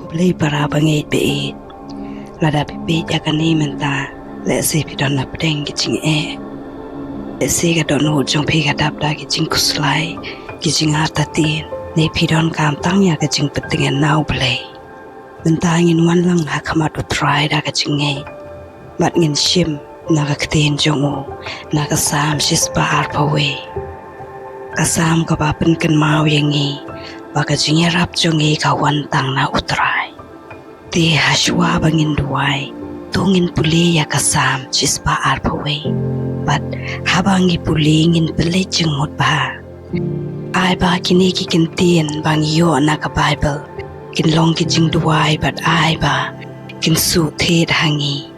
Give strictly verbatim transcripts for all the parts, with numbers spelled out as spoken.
Blei para bangeit baieit, lada phi peit ïa kane mynta, lehse phi don hapdeng ki jingeh. Lehse ka dohnud jong phi ka dap da ki jingkhuslai, ki jingartatien, ne phi donkam tang ïa ka jingpyntngen na U Blei. Mynta ngin wan lang ha khmat U Trai da ka jingngeit. Bad ngin shim na ka ktien jong u, na ka Salm shispah arphew wei. Ka Salm kaba pynkynmaw ïa ngi ba ka jingïarap jong ngi ka wan tang na U Trai. Te hashwa ba ngin duwai, to ngin pule ïa ka Salm shispah arphew wei. Bad haba ngi pule ngin pule jingmut bha. Ai ba kine ki kyntien ba ngi ïoh na ka Baibl kin long ki jingduwai bad ai ba kin shu thied ha ngi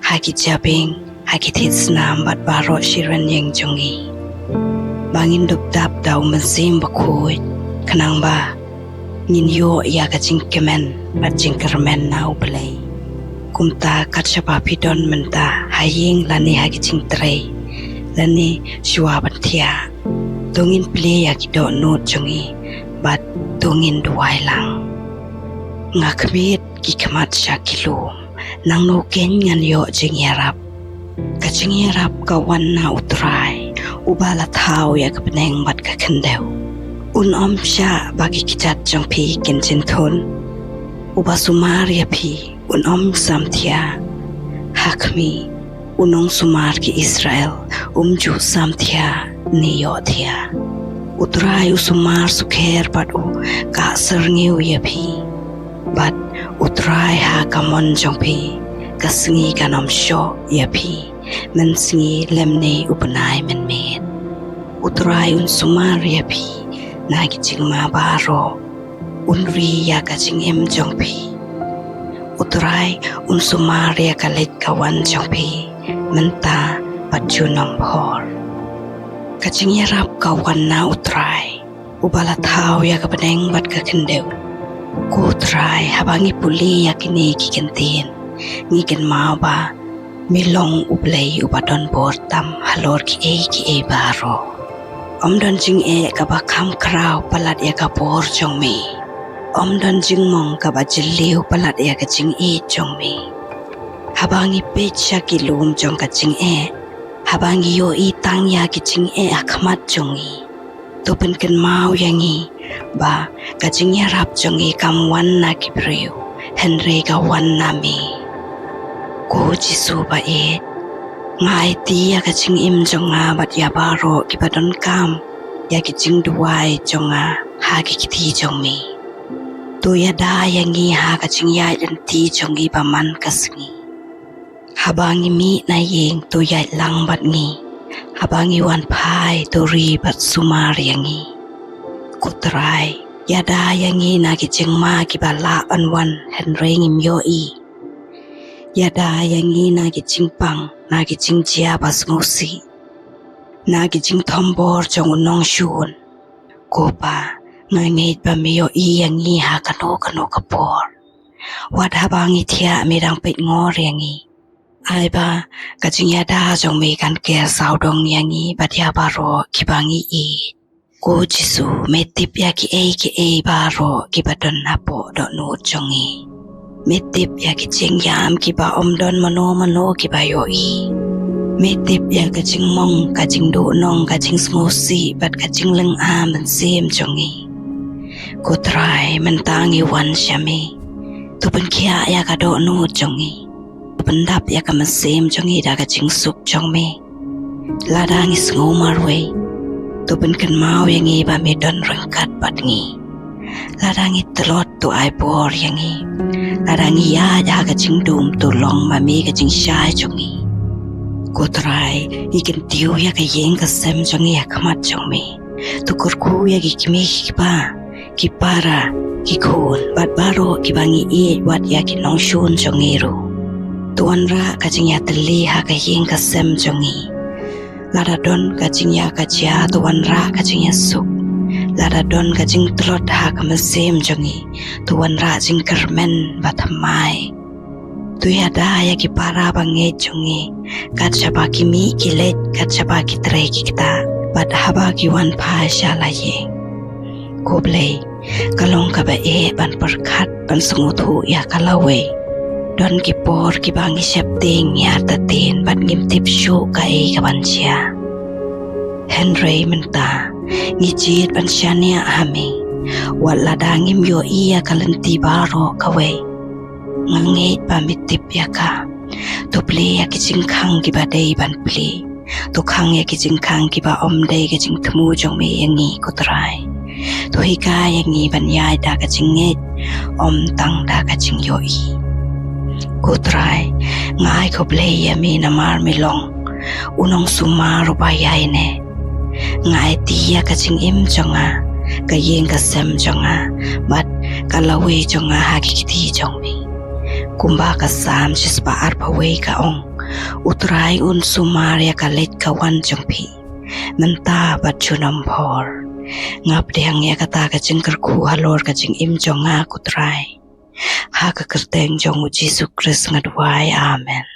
ha ki jabieng, ha ki thied snam bad baroh shi rynïeng jong ngi. Ba ngin dup dap da U Mynsiem Bakhuid, khnang ba ngin ïoh ïa ka jingkmen bad jingkyrmen na U Blei. Kumta kat shaba phi don mynta ha ïing lane ha ki jingtrei, lane shwa ban thiah, to ngin plie ïa ki dohnud jong ngi bad to ngin duwai lang. Nga khmied ki khmat sha ki lum, nangno kein ngan ïoh jingïarap? Ka jingïarap ka wan na U Trai, uba la thaw ïa ka bneng bad ka khyndew. Un ym shah ba ki kjat jong phi kin jynthun. Uba sumar ïa phi un ym samthiah. Ha khmih, u nongsumar ki Israel um ju samthiah ne ïohthiah. U Trai u sumar sukher bad u kah syrngiew ïa phi. Bad U Trai ha ka mon jong phi, ka sngi kan ym shoh ïa phi, mynsngi lymne u bnai mynmiet. U Trai un sumar ïa phi na ki jingma baroh. Un ri ïa ka jingim jong phi. U Trai un sumar ïa ka leit ka wan jong phi mynta bad junom bhor. Ka jingïarap ka wan na U Trai, uba la thaw ïa ka bneng bad ka khyndew. Ko Trai, haba ngi pule ïa kine ki kyntien, ngi kynmaw ba me long U Blei uba don bor tam halor kiei kiei baroh. Ym don jingeh kaba kham khraw palat ïa ka bor jong me. Ym don jingmong kaba jylliew palat ïa ka jingïeit jong me. Haba ngi peit sha ki lum jong ka jingeh, haba ngi ïohi tang ïa ki jingeh ha khmat jong ngi, to pynkynmaw ïa ngi ba ka jingïarap jong ngi kam wan na ki briew, hynrei ka wan na me. Ko Jisu ba ïeit, nga aiti ïa ka jingim jong nga bad ïa baroh kiba donkam ïa ki jingduwai jong nga ha ki kti jong me. To ïada ïa ngi ha ka jingïaid lynti jong ngi ba man ka sngi. Haba ngi mih na ïing, to ïaid lang bad ngi. Haba ngi wan phai, to ri bad sumar ïa ngi. Ko Trai, ïada ïa ngi na ki jingma kiba lah ban wan hynrei ngim ïohi. Ïada ïa ngi na ki jingpang, na ki jingjia ba sngewsih, na ki jingthombor jong u nongshun. Ko Pa, nga ngeit ba me ïohi ïa ngi ha kano kano ka por. Wat haba ngi thiah, me dang peit ngor ïa ngi. Ai ba ka jingïada jong me kan ker sawdong ïa ngi bad ïa baroh kiba ngi ïeit. Ko Jisu, me tip ïa kiei kiei baroh kiba don hapoh dohnud jong ngi. Me tip ïa ki jingïam kiba ym don mano mano kiba ïohi. Me tip ïa ka jingmong, ka jingduhnong, ka jingsngewsih bad ka jinglynga mynsiem jong ngi. Ko Trai, mynta ngi wan sha me. To pynkhiah ïa ka dohnud jong ngi. To pyndap ïa ka mynsiem jong ngi da ka jingsuk jong me. Lada ngi sngew marwei, to pynkynmaw ïa ngi ba me don ryngkat bad ngi. Lada ngi tlot, to ai bor ïa ngi. Lada ngi ïaid ha ka jingdum, to long ma me ka jingshai jong ngi. Ko Trai, ngi kyntiew ïa ka ïing ka sem jong ngi ha khmat jong me. To kyrkhu ïa ki kmie ki kpa, ki para, ki khun bad baroh kiba ngi ïeit, wat ïa ki nongshun jong ngi ruh. To wanrah ka jingïatylli ha ka ïing ka sem jong ngi. Lada don ka jingïakajia, to wanrah ka jingïasuk. Lada don ka jingtlot ha ka mynsiem jong ngi, to wanrah jingkyrmen bathymmai. To ïada ïa ki para bangeit jong ngi, kat shaba ki mih ki leit, kat shaba ki trei ki ktah, bad haba ki wan phai sha la ïing. Ko Blei, Ka long kaba eh ban pyrkhat ban sngewthuh ïa ka lawei. Don ki por kiba ngi sheptieng ïa ka ktien bad ngim tip shuh kaei kaban jia. Hynrei mynta ngi jied ban shaniah ha me. Wat lada ngim ïohi ïa ka lynti baroh kawei, nga ngeit ba me tip ïa ka. To plie ïa ki jingkhang kiba dei ban plie. To khang ïa ki jingkhang kiba ym dei ka jingthmu jong me ïa ngi, ko Trai. To hikai ïa ngi ban ïaid da ka jingngeit, ym tang da ka jingïohi. Ko Trai, nga ai khublei ïa me namar me long u nongsumar uba ïaineh. Nga aiti ïa ka jingim jong nga, ka ïing ka sem jong nga, bad ka lawei jong nga ha ki kti jong me. Kumba ka Salm shispah arphew wei ka ong, U Trai un sumar ïa ka leit ka wan jong phi mynta bad junom bhor. Nga pdiang ïa kata ka jingkyrkhu halor ka jingim jong nga, ko Trai. Ha ka kyrteng jong u Jisu Khrist nga duwai. Amen.